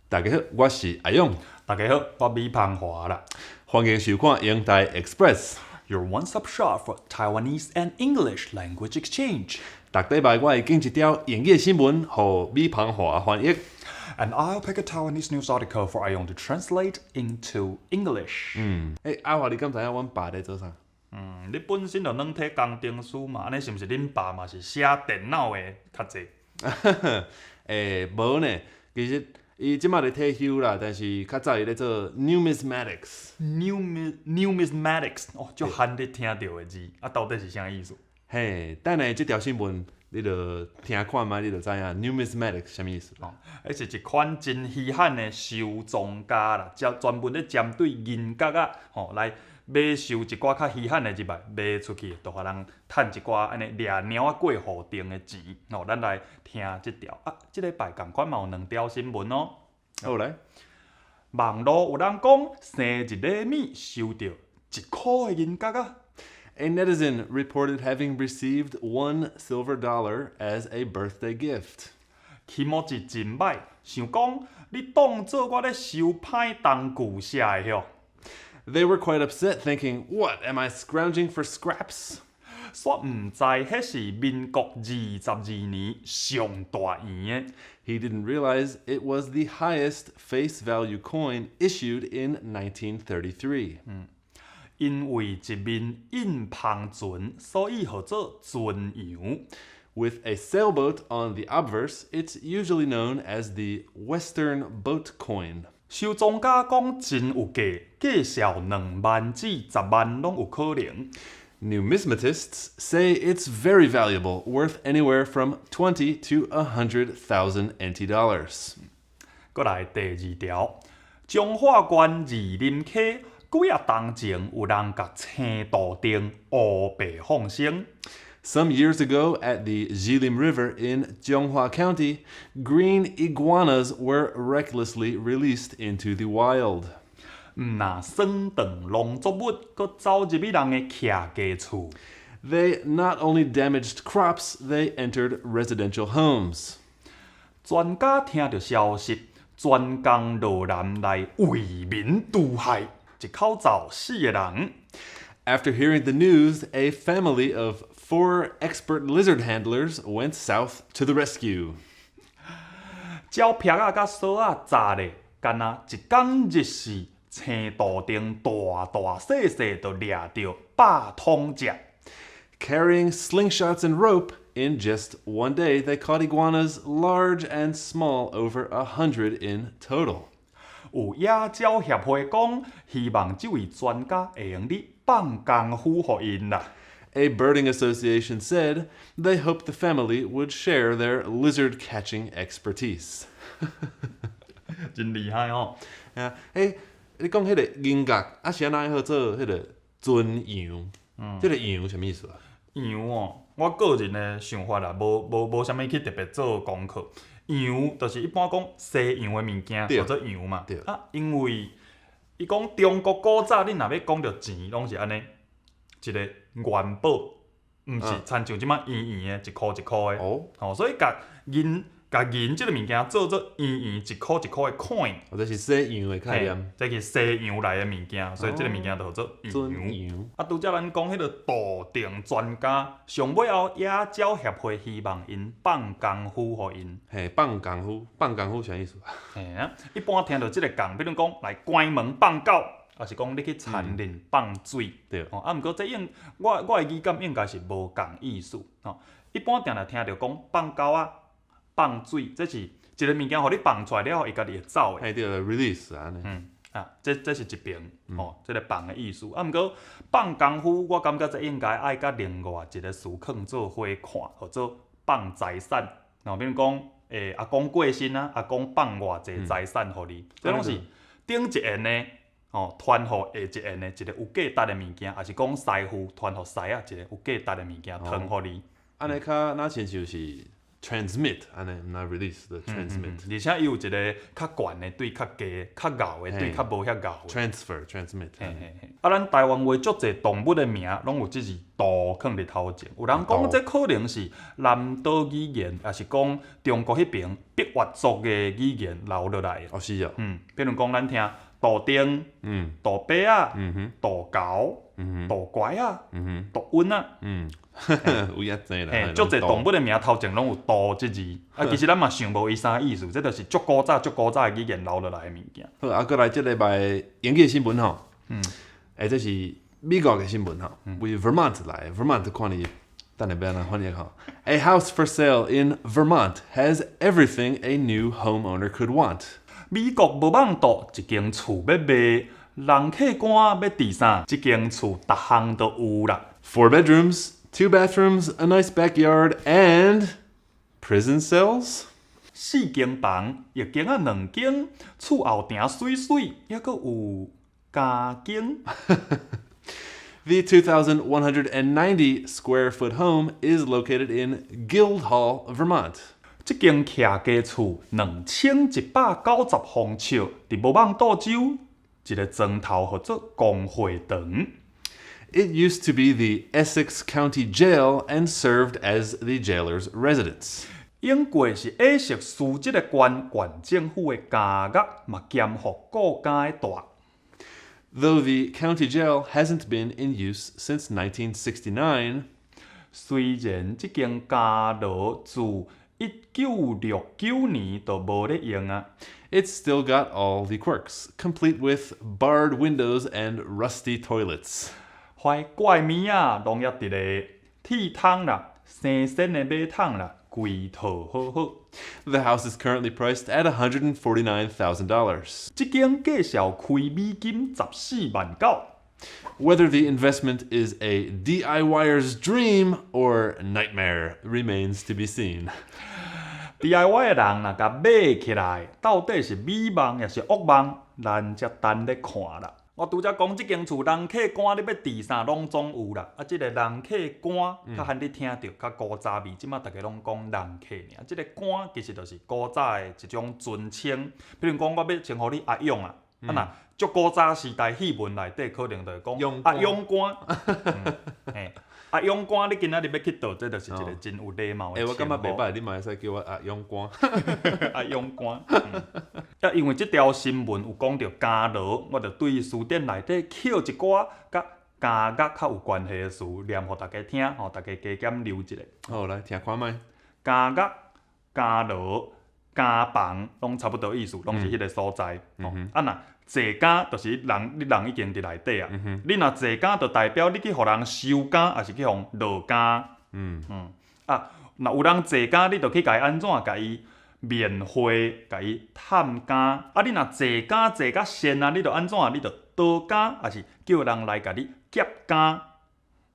大家好，我是阿勇。大家好，我米芳華啦。歡迎收看英台 Express。 Your one-stop shop for Taiwanese and English language exchange. 逐禮拜我會揀一條英語新聞，予米芳華翻譯。 And I'll pick a Taiwanese news article for 阿勇 to translate into English. 欸，阿華，你敢知影阮爸咧做啥？嗯，你本身就軟體工程師嘛，按呢是毋是恁爸嘛是寫電腦的較濟？欸，無呢，其實伊這馬咧退休啦，但是較早伊咧做 numismatics。 Numismatics 哦，足罕咧聽著的字，啊，到底是啥意思？嘿，等下這條新聞你就聽看覓，你就知影 numismatics 啥物意思。哦，彼是一款真稀罕的收藏家啦，專門咧針對銀角仔吼來買收一寡較稀罕的入來，賣出去，就予人趁一寡按呢掠貓仔過雨頂的錢。吼，咱來聽這條啊，這禮拜仝款嘛有兩條新聞哦。好來。網路有人講生日禮物收著一箍的銀角仔。 A netizen reported having received $1 silver as a birthday gift. 気持ち真歹，想講你當做我咧收歹東具寫的唷。 They were quite upset, thinking, "What, am I scrounging for scraps?" 煞毋知彼是民國22年上大圓的。 He didn't realize it was the highest face value coin issued in 1933. 因為一面印帆船，所以號做船洋。 With a sailboat on the obverse, it's usually known as the Western boat coin. 收藏家講真有價，價數2萬至10萬攏有可能。 Numismatists say it's very valuable, worth anywhere from 20 to 100,000 NT dollars. 閣來第二條，彰化縣二林溪幾仔冬前有人共青杜鵑烏白放生。 Some years ago at the Jilim River in Zhanghua County, green iguanas were recklessly released into the wild. 毋若損斷農作物，閣走入去人的徛家厝。 They not only damaged crops, they entered residential homes. 專家聽著消息，專工落南來為民除害，一口罩四個人。 After hearing the news, a family of four expert lizard handlers went south to the rescue. 鳥癖仔佮索仔紮咧，干焦一工日時，青杜鵑大大細細就掠著百統隻。 Carrying slingshots and rope, in just one day they caught iguanas large and small, over 100 in total. 有野鳥協會講，希望這位專家會用得放功夫予𪜶啦。 A birding association said they hoped the family would share their lizard catching expertise. 真厲害哦！啊，欸，你講彼個銀角，啊是按怎號做彼個船洋？這个洋啥物意思啊？洋哦，我個人的想法啦，無啥物去特別做功課。洋就是一般講西洋的物件，叫做洋嘛。啊，因為伊講中國古早，你若欲講著錢，攏是按呢一个元寶，毋是親像這馬圓圓的，一箍一箍的。吼，所以共銀共銀這个物件做做圓圓一箍一箍的 coin。或者是西洋的概念。這是西洋來的物件，所以這个物件就號做洋。洋。啊，拄才咱講彼个杜鵑專家，上尾後野鳥協會希望𪜶放功夫予𪜶。嘿，放功夫，放功夫啥意思啊？嘿啊，一般聽著這个共，比如講來關門放狗，抑是講你去田裡放水。吼，啊，毋過這應我的語感應該是無仝意思。吼，一般定定聽著講放狗仔、放水，這是一个物件，予你放出來了後，伊家己會走的。嘿，對，release 按呢。嗯，啊，這是一邊，吼，這个放的意思。啊，毋過放功夫，我感覺這應該愛佮另外一个詞囥做伙看，號做放財產。吼，比如講，欸，阿公過身啊，阿公放偌濟財產予你，這攏是頂一緣的，吼，傳予下一緣的一个有價值的物件，抑是講師傅傳予師仔一个有價值的物件，傳予你。按呢較若親像是。transmit 按呢，毋若 release the transmit。而且伊有一个較懸的對較低，較𠢕的對較無遐𠢕的。 Transfer transmit。嘿嘿嘿。啊，咱台灣話足濟動物的名，攏有這字杜囥佇頭前。有人講這可能是南島語言，抑是講中國彼爿百越族的語言留落來的。哦，是哦。嗯，比如講咱聽杜丁、杜伯仔、杜猴、杜拐仔、杜瘟仔。有影濟啦。嘿，足濟動物的名頭前攏有杜這字。啊，其實咱嘛想無伊啥意思，這就是足古早、足古早的語言留落來的物件。好，啊，閣來這禮拜英語新聞吼。欸，這是美國的新聞吼，為 Vermont 來，Vermont 看你等下欲按怎翻譯吼。A house for sale in Vermont has everything a new homeowner could want。美國無蠓島一間厝欲賣，人客官欲佇啥？這間厝逐項都有啦。 Four bedrooms, two bathrooms, a nice backyard, and prison cells. 四間房，一間仔兩間，厝後埕媠媠，猶閣有監間。 The 2,190 square foot home is located in Guildhall, Vermont. 這間徛家厝2190方尺，佇無蠓島州一个莊頭，號做公會堂。 It used to be the Essex County Jail and served as the jailer's residence. 永過是愛色斯這个縣縣政府的監獄，嘛兼予顧監的蹛。 Though the county jail hasn't been in use since 1969, 雖然這間監牢自1969年就無咧用啊， it's still got all the quirks, complete with barred windows and rusty toilets. 壞怪物仔攏猶佇咧，鐵窗啦、生鉎的馬桶啦，規套好好。 The house is currently priced at $149,000. 這間價數開美金14萬9。 Whether the investment is a DIYer's dream or nightmare remains to be seen. DIY 的人若共買起來，到底是美夢抑是惡夢，咱才等咧看啦。我拄才講這間厝人客官你欲佇啥攏總有啦。啊，這个人客官較罕你聽著較古早味，這馬逐家攏講人客爾。這个官其實就是古早的一種尊稱，比如講我欲稱呼你阿勇啊，啊若足古早時代戲文內底可能就會講阿勇官。嘿，阿勇官，你今仔日欲去佗，這就是一個真有禮貌的欸，我感覺稱呼。袂䆀，你嘛會使叫我阿勇官。阿勇官。啊，因為這條新聞有講著監牢，我就對辭典內底抾一寡佮監獄較有關係的詞，念予大家聽，予大家加減留一下。好，來聽看覓。監獄、監牢、監房，攏差不多意思，攏是彼个所在。吼，啊若坐監就是人，你人已經佇內底啊。你若坐監，就代表你去予人收監，抑是去予人落監。啊，若有人坐監，你就去共伊按怎？共伊面會，共伊探監。啊，你若坐監坐甲仙啊，你就按怎？你就倒監，抑是叫人來共你劫監。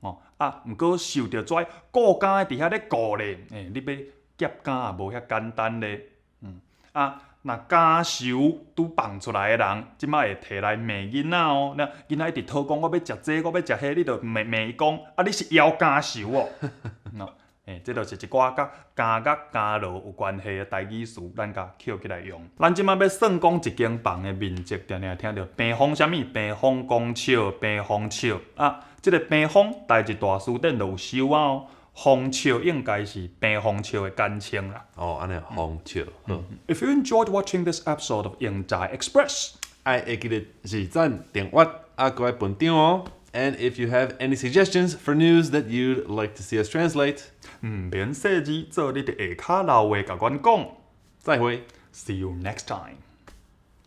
哦，啊，毋過受著遮顧監的佇遐咧顧咧，欸，你欲劫監也無遐簡單咧。啊，若監囚拄放出來的人，這擺會提來罵囡仔哦。那囡仔一直討講我欲食這，我欲食彼，你就罵罵伊講，啊，你是枵監囚哦。欸，這就是一寡佮監獄、監牢有關係的台語詞，咱共抾起來用。咱這擺欲算講一間房的面積，定定聽著平方啥物？平方公尺、平方尺啊，這个平方台字大辭典就有收啊哦。方尺應該是平方尺的簡稱啦。哦，按呢方尺。好。 If you enjoyed watching this episode of 英才 Express，愛會記得是讚、訂閱啊，閣愛分享哦。And if you have any suggestions for news that you'd like to see us translate，毋免細膩，做你佇下跤留話共阮講。再會。 See you next time.